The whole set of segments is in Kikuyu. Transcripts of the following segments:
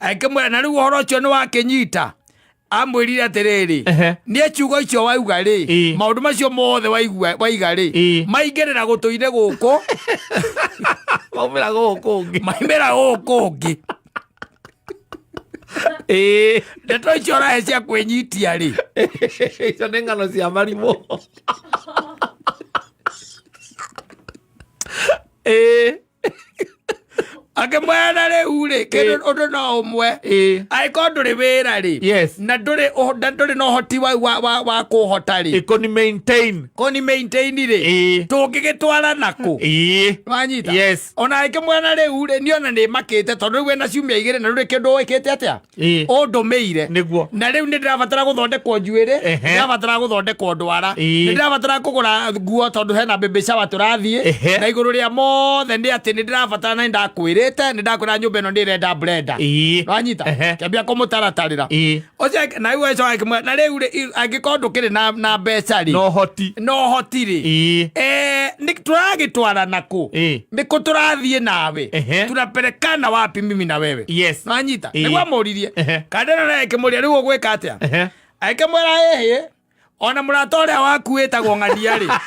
Akĩmwĩra na rĩu ũhoro ũcio nĩ wakĩnyita. Amwĩrire atĩrĩrĩ, niĩ ciugo icio wauga rĩ, maũndũ macio mothe waigua waiga rĩ, maingĩrĩra gũtũ-inĩ gũkũ, maumĩra gũkũ ũngĩ. Maimĩra gũkũ ũngĩ. Ndeto icio ũrahe cia kwĩnyitia rĩ, icio nĩ ng'ano cia marimũ. Akĩmwĩra na rĩu rĩ, kĩndũ ũndũ no ũmwe, angĩkorwo ndũrĩ wĩra rĩ, na ndũrĩ na ũhoti wa kũhota rĩ, ĩkũni maintain. Kũni maintain rĩ, tũngĩgĩtwara nakũ? Wanyita? Yes. Ona akĩmwĩra na rĩu rĩ, niĩ ona nĩ makĩte tondũ rĩu wĩna ciumia 2 na ndũrĩ kĩndũ wĩkĩte atĩa, ũndũmĩire. Na rĩu nĩ ndĩrabatara gũthondekwo njuĩrĩ, ndĩrabatara gũthondekwo ndwara, nĩ ndĩrabatara kũgũra nguo tondũ hena baby shower tũrathiĩ, na igũrũ rĩa mothe nĩ atĩ nĩ ndĩrabatara, na nĩ ndakwĩrĩte, nĩ ndakwĩra nyũmba ĩno nĩ ĩrenda blender. Wanyita? Kĩambia kũmũtaratarĩra. Ũcio na rĩu acoka akĩmwĩra na rĩu rĩ, angĩkorwo ndũkĩrĩ na mbeca rĩ, na ũhoti, na ũhoti rĩ, nĩ tũragĩtwara nakũ? Nĩkũ tũrathiĩ nawe? Tunapelekana wapi mimi na wewe? Wanyita? Nĩguo amũririe. Kandena naye akĩmũria, rĩu ũgwĩka atĩa? Akĩmwĩra, ĩhĩ, ona mũrata ũrĩa waku wĩtagwo ng'ania rĩ,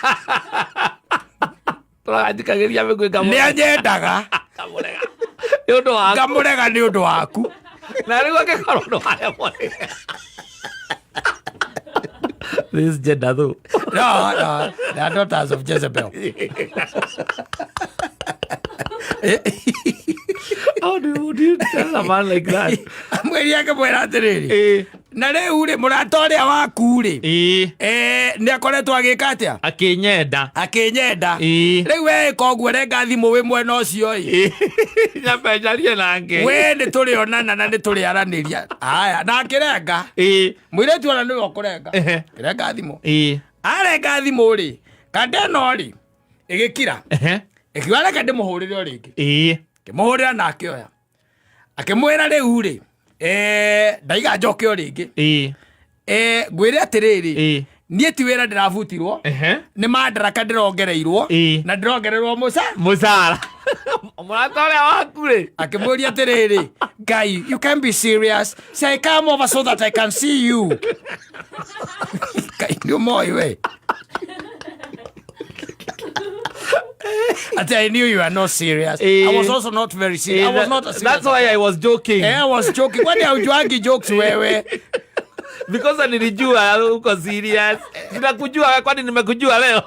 tũrathikagĩria mĩguĩ. Nĩ anyendaga. Ngamũrega nĩ ũndũ waku. Ngamũrega nĩ ũndũ waku. Na rĩu angĩkorwo ndũkaremwo nĩ this gender though. No, they are daughters of Jezebel. How do you tell a man like that? Amwĩria, akĩmwĩra atĩrĩrĩ, na rĩu rĩ, mũrata ũrĩa waku rĩ, nĩ akoretwo agĩka atĩa? Akĩnyenda. Akĩnyenda. Rĩu weĩka ũguo, renga thimũ wĩ mwena ũcio ĩ. Nyambe njarie nake. We nĩ tũrĩonana na nĩ tũrĩaranĩria. Aya, na akĩrenga. Mũirĩtu ona nĩwe ũkũrenga. Kĩrenga thimũ. Arenga thimũ rĩ, kanda ĩno rĩ ĩgĩkira. Ĩkiuga reke ndĩmũhũrĩre o rĩngĩ. Kĩmũhũrĩra na akĩoya, akĩmwĩra, rĩu rĩ, ndaiga njoke o rĩngĩ. Ngwĩre atĩrĩrĩ, niĩ ti wĩra ndĩrabutirwo, nĩ mandaraka ndĩrongereirwo, na ndĩrongererwo mũca mũcara. Mũrata ũrĩa waku rĩ. Akĩmũria atĩrĩrĩ, "Guy, you can be serious? Say come over so that I can see you." Ngai, nĩ ũmoĩ we Ati I knew you are not serious. I was also not very serious. I was not serious. That's why I was joking. I was joking. Kwani haujuangi jokes wewe? Because nilijua uko serious. Ninakujua, kwani nimekujua leo?